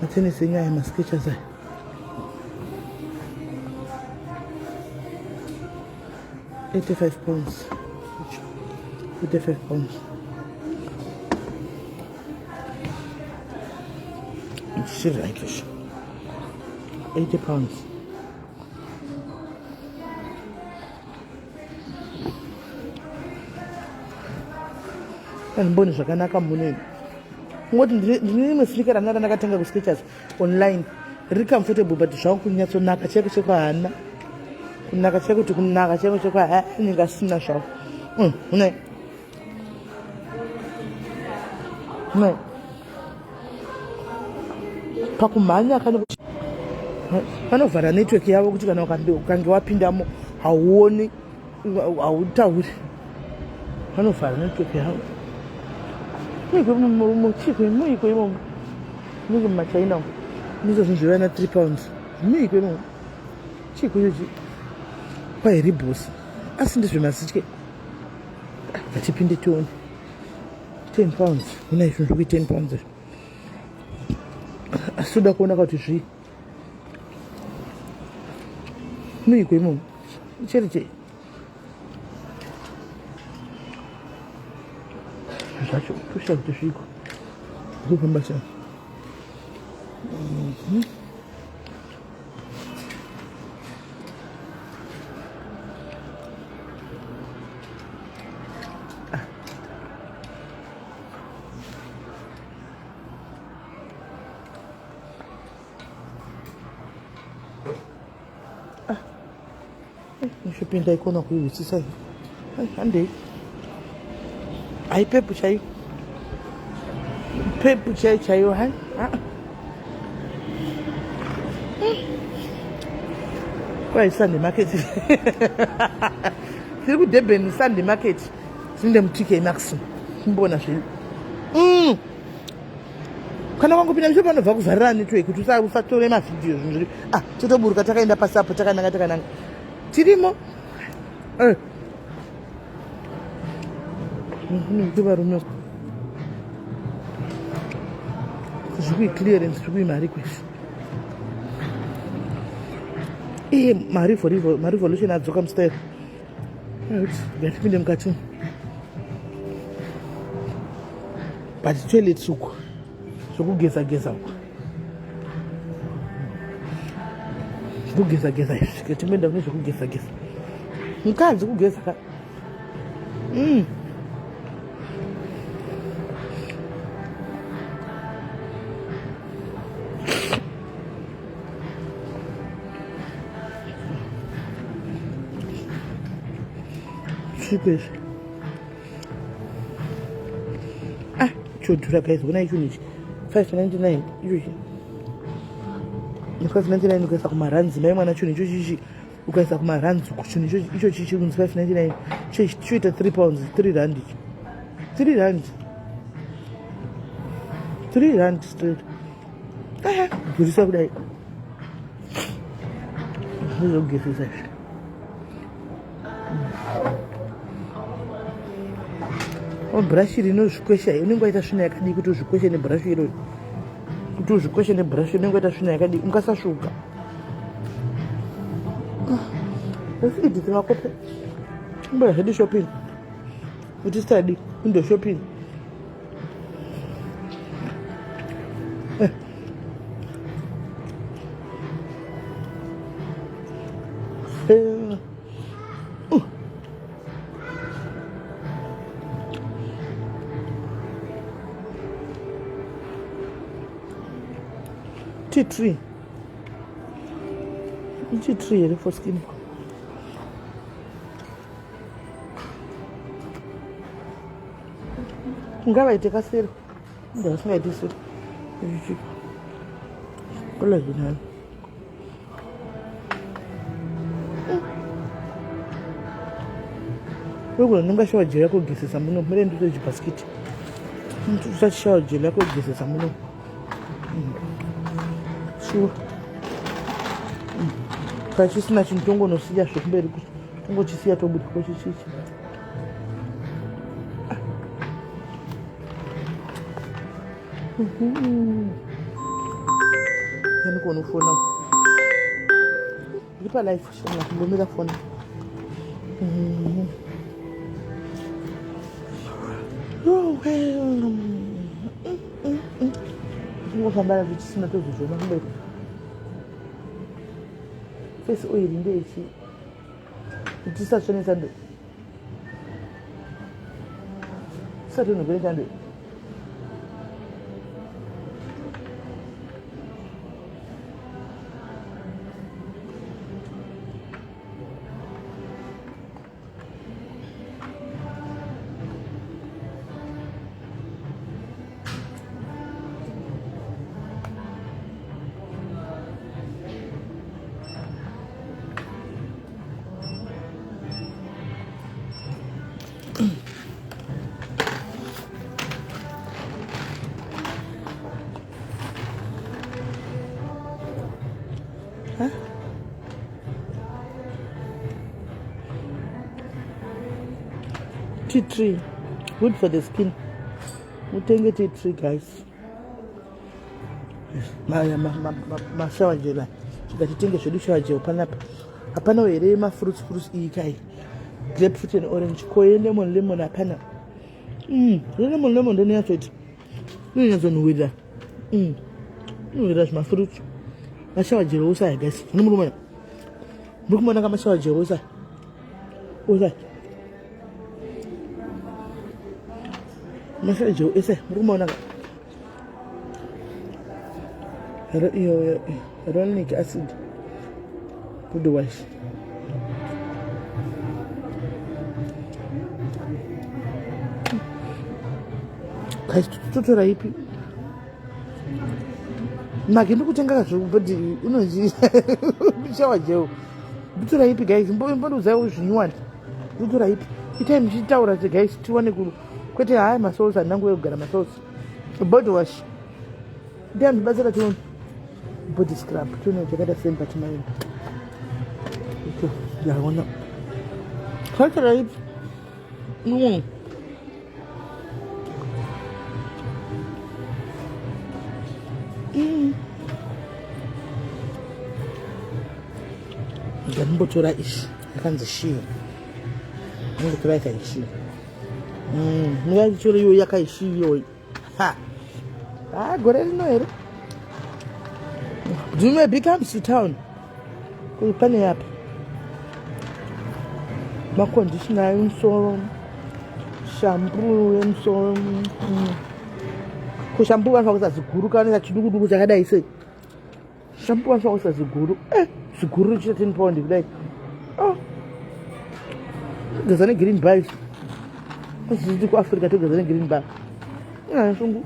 Matenesi enyu aya masketchers aya. £85. £85. Shit, eigentlich. 80 pounds. Andiboni zvakanaka muneni. Kungoti ndine rimwe sneaker ranga randakatenga kuSkechers online riri comfortable but zvangu kunyatsonaka chaiko chaiko haana kunaka chaiko kuti kunaka chaiko chaiko anenge asina zvavo mm, une une pakumhanya kane vanovhara network yavo kuti kana ukange wapindamo hauoni hautauri vanovhara network yavo muiko muiko imomo munenge mumachina umo ndizvo zvinhu zvevana 3 pounds muiko imomo chiiko ichochi kwaheribhosi asi ndezvemasitye ngatipinde tione 10 pounds una izvo zvokui 10 pounds izvo asi toda kuona kuti zvii muiko imomo cheri chei zvacho toshaya kuti zviiko zvofamba sei mhm. Ndopinda ikona kuihwisisa iyi. Handei. Haipepu chaiyo. Pepu chaiyo chaiyo hai. Ah. Kwai Sunday market. Tiri kuDurban Sunday market. Tinde muTK Maxx. Timbona zvedu. Mm. Kana wangopinda musho panobva kuvharira network kuti usatore mavhidhiyo zvinhu zviri. Ah, totoburuka takaenda pasi apo takananga takananga. Tirimo. Eh. Varume zvikuyi clearance zvikuyi mari kwese. Iye marevolution adzoka mustyle. Ngatipinde mukati. But toilet uku zvokugeza geza uku. Zvokugeza geza izvi. Timboenda kune zvokugeza geza. Mukadzi kugeza ka. Mm. Zvipi izvi? Ah, chodhura guys, ona icho ichi. 599 icho. 599 ukaisa kumaranzi mai mwana chinhu icho chichi ukaisa kumaranzi uku chinhu icho icho chichi kunzi 599 choita 3 pounds 3 rand icho 3 rand 3 rand straight ah gurisa kudai ndizvokugezesa izvi o bhurashi rinozvikwesha unenge waita svina yakadii kuti uzvikweshe nebhurashi irori kuti uzvikweshe nebhurashi unenge waita svina yakadii ungasasvuka asi idzi makope imboya zvedu shopping kuti study window shopping eh. Eh. Tea tree. Tea tree here for skin. Ngavaite kasero. Ndavasingaiti sero. Kola zvinani. Urikuna ndinga shower gel yako kugezesa muno. Mire ndito chibhasikiti. Ndito shower gel yako kugezesa muno. Sure. Pachisina chinhu tongonosiya zvekumberi tongochisiya tobuda kochichichi. Yani kuonofona. Ndiri palife shama kumbomira fona. Oh, well. Tingofamba nazvo chisina tozozviona kumberi. Face oil ndeyechi. Tisatsvene sando. Tisatonhogere sando. Huh? Tea tree, good for the skin. Mutenge tea tree, guys. Mashower gel tikatitenge zvedu shower gel panapa. Hapana here mafruits fruits iyi kai. Grapefruit and orange. Ko lemon lemon hapana. Lemon lemon ndinonyatsoita. Inonyatsonhuhwirira. Inonhuhwirira zvimafruits. Mashower gel osaya guys. Muri kumona ka mashower gel osaya. Osaya. Mashower gel ese muri kumona ka. Iyo hyaluronic acid body wash. Guys, totora ipi? Maki ndikutenga zvebody unonzi shower gel. Ndotora ipi guys? Mbondiudzai zvinyuwani. Ndotora ipi? Itai muchitaura se guys tiwane kwete haya masauce handina kugara masauce. Body wash. Ndiani ndibatsira tione. Body scrub tione chakaita sei mukati mayo. Ito yaona. Totora ipi? Ndambotora ishi yakanzi shii. Ndambotora yakaishi. Ndingatora iyo yakaishi iyoyo. Ha. Ah, gore rino here? Dzimwe becomes to town. Kuri pane apa. Maconditioner emusoro. Shampoo yemusoro. Ko shampoo vanofanira kuisa ziguru kana chiduku duku chakadai sei. Shampoo vanofanira kuisa ziguru. Ziguru richiita 10 pound kudai. Oh. Togeza negreen bar isu. Kwazviti kuAfrica togeza negreen bar. Shungu.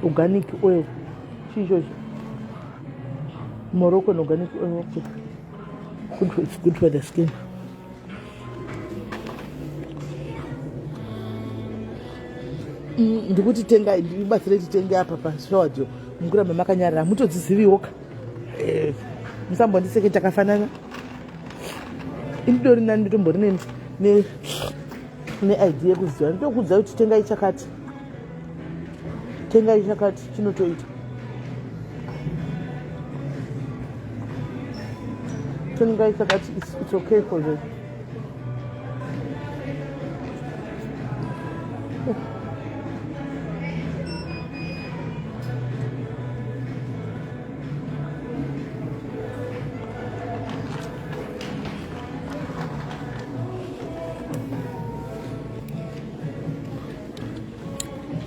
Organic oil. Chii ichocho? Moroccan organic oil. Good for, it's good for the skin. Ndikuti tenga ndibatsire titenge apa pashower gel. Mukuramba makanyarara mutodziziviwo ka. Musambondiseke takafanana. Indidori nani nditombori ne idea yekuziva. Nditokuudza kuti tengai chakati. Tengai chakati chinotoita. Tengai chakati it's okay for you.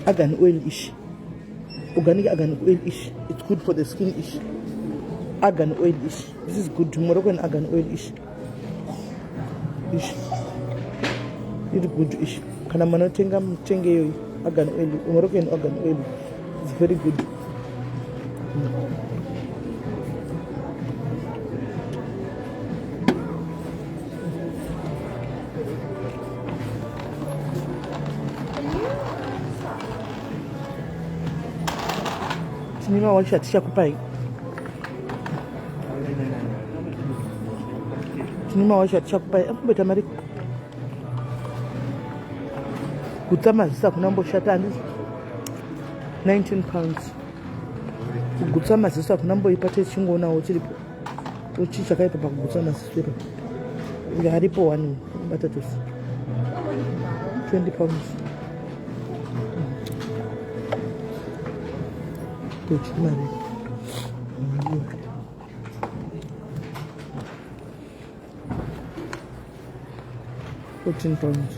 Argan oil ishi. Organic argan oil ish, it's good for the skin ish. Argan oil ish, this is good. Moroccan argan oil ish, ish iri good ish. Kana manotenga mutenge iyoyi argan oil, Moroccan argan oil, it's very good. Tine mawashi atichakupai, tine mawashi atichakupai. Akumboita mari gutsa maziso hakuna mboshata, handisi 19 pounds. Kugutsa maziso hakuna mboipa, techingoonawo chiripo chii chakaipa pakugutsa maziso ipa. Uyo aripo one bata tose 20 pounds. Tochimari 14 pounds.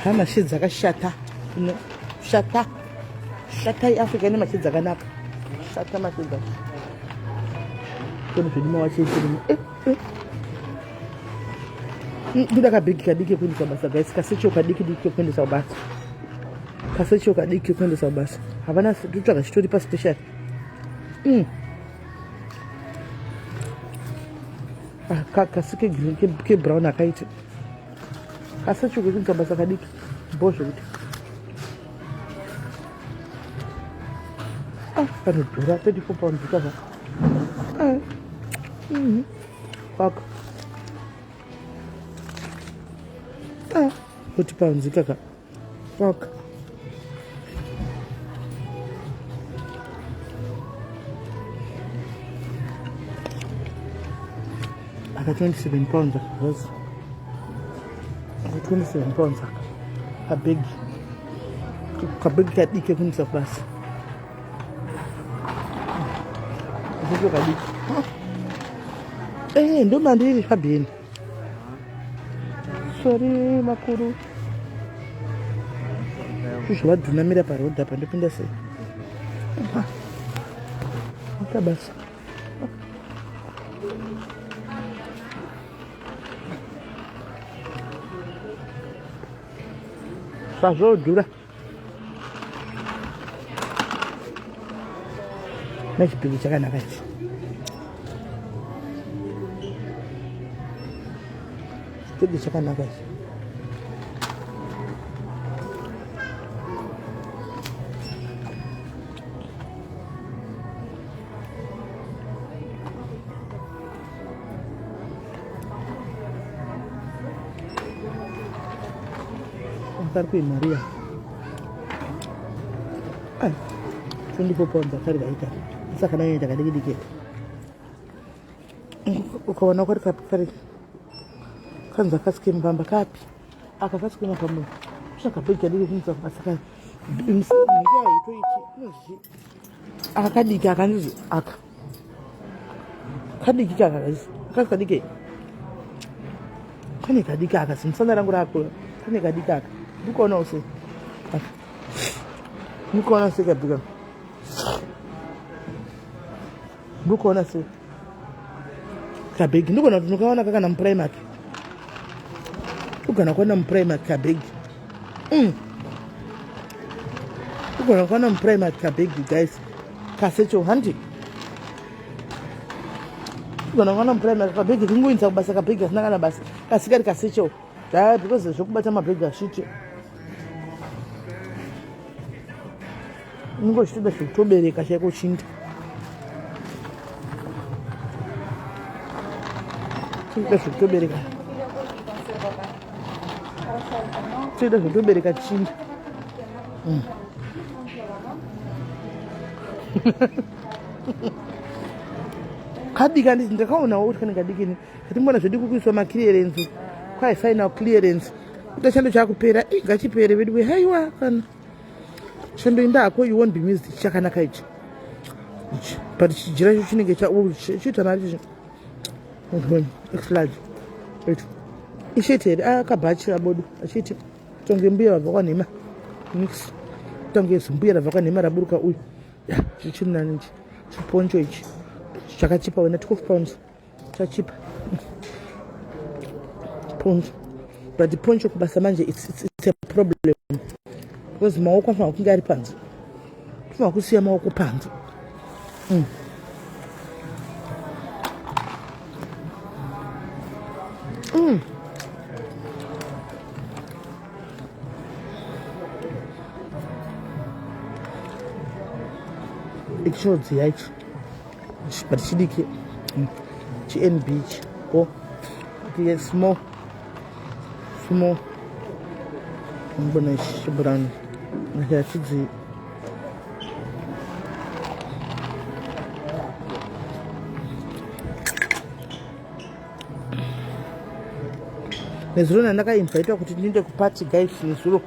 Ha, mashedzi akashata. Shata shata, iAfrica ine mashedzi akanaka. Shata mashedzi acho. Kone zvedu mawachi echirimo. Ndoda kabhegi kadiki kekuendesa basa, guys. Kasecho kadiki diki kekuendesa kubasa, kasecho kadiki kekuendesa kubasa. Havana, totsvaga chitori paspecial. Ah, kasi kegreen, kebrown akaiti kasecho kekuendesa basa kadiki bo zvekuti ah, kanodhura 34 pounds ikava. Fuck. Ah, 40 pounds ikaka. Fuck. Aka 27 pounds aka, guys. Aka 27 pounds aka. Kabhegi. Kabhegi kadiki kekuendesa kubasa. Kasecho kadiki. Eh, ndo mandiri Fabian. Sorry makuru. Zvavadhunamira parodhi apa, ndopinda sei? Ita basa. Zvazvodhura. Nechipiki chakanaka ichi. Chipiki chakanaka ichi. Akari kuimaria. Ai, 24 pounds akari kaita. Saka nanyanya kadiki diki. Ukaona kari kari kanzi akasike mupamba kapi, aka kasike mupamba zvakapedya diki kunza saka itoiti inozvi aka kadiki aka ndizvo aka kadiki kaka akasi kadiki kane kadiki aka zimusana rangu rakura kane kadiki aka. Ndikuonawo sei aka, ndikuona sei kabika, ndikuona sei kabhegi. Ndikuona kuti ndikaona kakana muPrimark, ugona kuona muPrimark kabhegi. Ugona kuona muPrimark kabhegi, guys, kasecho handi. Ugona kuona muPrimark kabhegi kungoinza kubasa, kabhegi kasina kana basa, kasi kari kasecho da, because zvokubata mabhegi hazviiti, unenge uchitoda zvekutobereka chaiko chinda chinoda zvekutobereka, toida zvekutobereka chinda. Kadiki anditi ndakaonawo kuti kanenge kadiki ini. Katimboona zvedu kukuiswa maclearance. Kwai final clearance. Kuda chando chakupera, ih ngachipere vedu we haiwa kana. Chando inda hako you won't be missed chakanaka ichi. Ichi. But chijira icho chinenge cha chiita mari chichi. X large. Wait. Isheti here akabhachi abodo achiti tonge mbuya vabva kwanhema. Mix. Tonge zimbuya rabva kwanhema raburuka uyu. Ya, chichiri nani ichi. Chiponcho ichi. Chakachipa wena 12 pounds. Chachipa. Poncho. But poncho kubasa manje it's a problem. Because maoko anofanira kunge ari panze. Tofanira kusiya maoko panze. Ichodziya ichi but chidiki chinb ichi ko okay, small small mbona ichi chibrown hachidzii. Nezuro ndandakainvitwa kuti ndiende kuparty guys. Nezuro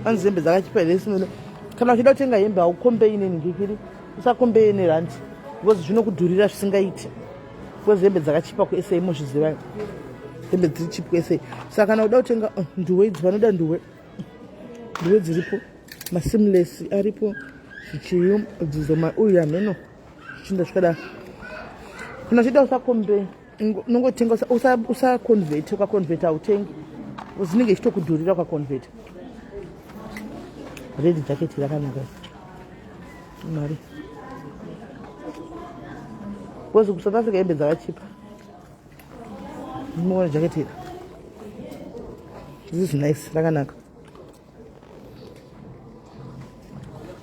anzi hembe dzakachipa here sinoda. Kana uchida kutenga hembe haukombei nenhingikiri, usakombei nerandi because zvinokudhurira zvisingaiti, because hembe dzakachipa kuSA, mozviziva hembe dziri chip kuSA. Saka kana uda kutenga nduwe idzi, vanoda nduwe, nduwe dziripo, masimless aripo, zvichiyo dzizoma uyu hameno zvichinda zvikadaro. Kana uchida usakombei, unongotenga, usaconvert. Ukaconvert hautengi, zinenge ichitokudhurira ukaconvert. Red jacket rakanaka mari because kuSouth Africa hembe dzakachipa. Muona jacket iri, this is nice, rakanaka.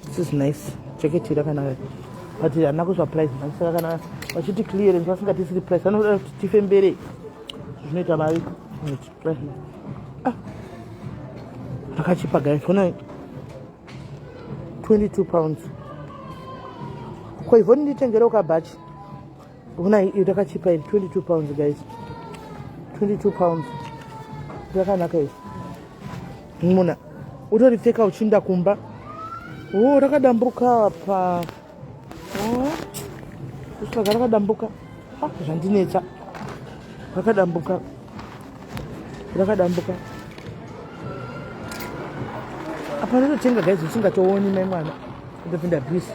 This is nice, jacket iri rakanaka, but handina kuzwa price. Saka kana vachiti clearance vasingatisiri price, vanoda kuti tifembere zvinoita mari. Ah, rakachipa guys, ona 22 pounds. Ko ivoni nditengere ukabhachi. Ona iri rakachipa iri, 22 pounds guys, 22 pounds, rakanaka iri. Muna utoripfeka uchiinda kumba. O rakadambuka pa saka rakadambuka. Ah, zvandinetsa, rakadambuka, rakadambuka apa. Ndototenga guys usingatooni mai mwana kutopinda bhisi.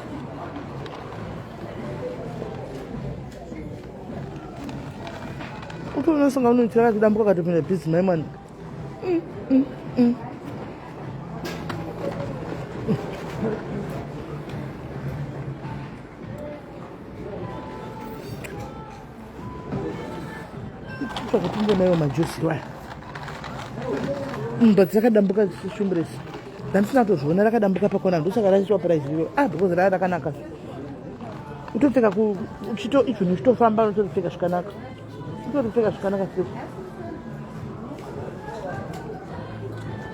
Utonosanga unoitira rakadambuka katopinda bhisi mai mwana. Tsvaka majusi waya, but rakadambuka shumbresi, ndandisina kutozviona rakadambuka pakona, ndosaka raiswa price iro. Ah, because raya rakanaka, utopfeka uchito even uchitofamba unotopfeka zvakanaka, utoripfeka zvakanaka sei,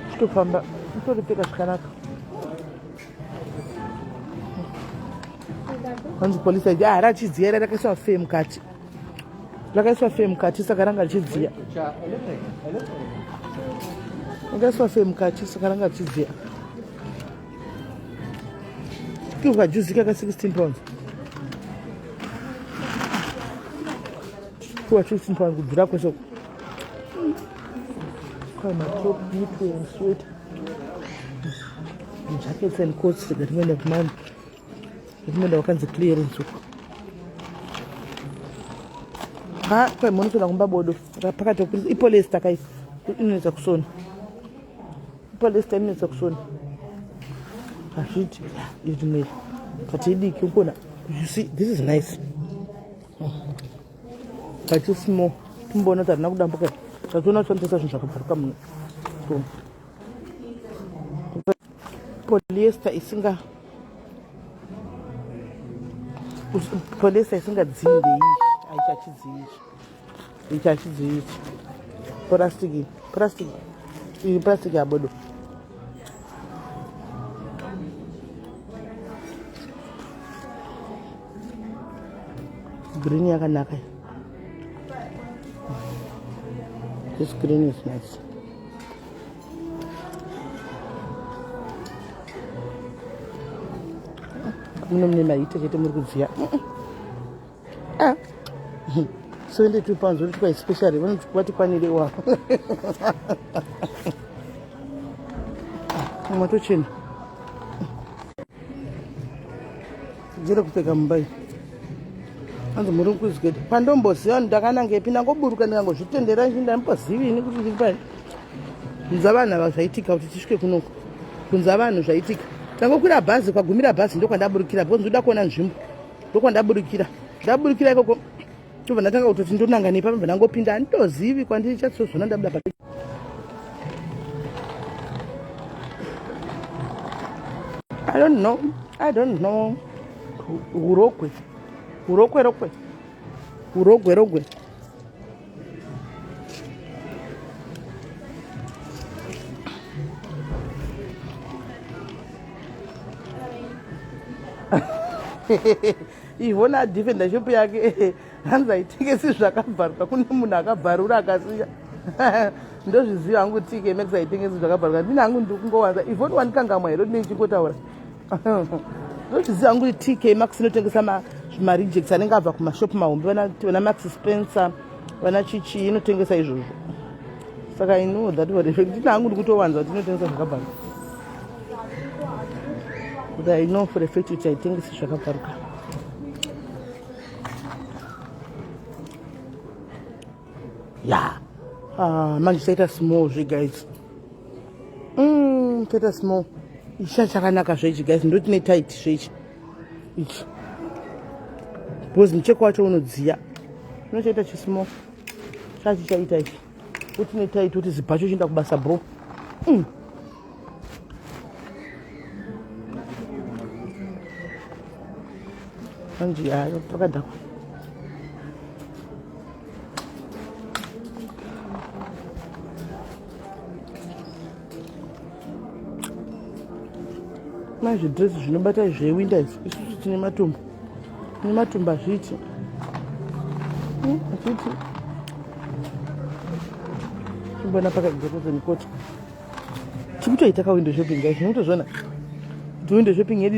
uchitofamba utoripfeka zvakanaka. Hanzi polisi aiti ah, rachidziya ra rakaiswa fe mukati, rakaiswa fe mukati, saka ranga richidziya. Rakaiswa fe mukati, saka ranga richidziya. Kiuka juzi kaka 16 pounds, kuwa 16 pounds kudhura kwese uku. Kwa matop, knitwear and sweater, jackets and coats. Ngatimwenda kumani, ngatimwenda wakanzi clearance uko. Ha, kwai munosona kumba bodo pakati ipolyester kai, inonetsa kusona ipolyester, inonetsa kusona, hazviiti rimwe, but idiki ukona. You see, this is nice but it's small. Timboona kuti harina kudambuka. Tatoona kushandisa zvinhu zvakabvaruka muno. Polyester isinga polyester isingadzii ndeiyi, aichachidzii ichi, ichi hachidzii ichi. Purastiki, purastiki iyi, purastiki yabodo. Green yakanaka. This green is nice. Muno mune maita chete muri kudziya. Ah. 72 pounds uri kwa especially vanotikwanire wavo. Matochena. Jere kupfeka mumba iyi. Hanzi muri kuzigeta. Pandomboziva ndakanangepi ndangoburuka ndikangozvitendera ndambozivi ini kuti ndiri pai. Kunza vanhu ava zvaitika kuti tisvike kunoku. Kunza vanhu zvaitika. Tangokwira bhazi kwagumira bhazi ndokwandaburukira because ndoda kuona nzvimbo. Ndokwandaburukira. Ndaburukira ikoko ndobva ndatanga kutoti ndonanga nepa ndobva ndangopinda handitozivi kwandichatsozona ndabuda pa I don't know. I don't know. Urogwe. Urogwe rogwe. Urogwe rogwe. Ivona adefenda shop yake hanzi haitengesi zvakabvaruka kune munhu akabvarura akasiya ndozviziva hangu TK Maxx haitengesi zvakabvaruka ndini hangu ndiri kungowanza Ivona wandikangamwa here ndine chingotaura ndozviziva hangu kuti TK Maxx inotengesa marejects anenge abva kumashop mahombe vana Max Spencer vana chichi inotengesa izvozvo saka I know that for ndini hangu ndiri kutowanza kuti inotengesa zvakabvaruka but I know for a fact kuti haitengesi zvakabvaruka. Ya ah, manje chaita small zve guys. Chaita small ichi chakanaka zveichi guys, ndotine tight zveichi ichi because mucheko wacho unodziya. Unochaita chismall chachi chaita ichi utine tight kuti zibhacho chienda kubasa bro. Manje hayo pakadhakwa. Mai zvidress zvinobata zvewinda izvi, isusu tine matumbu, tine matumbu hazviiti. Hazviiti. Chimbona pakageza mikoti. Tikutoita ka window shopping guys, munotozviona kuti window shopping yedu.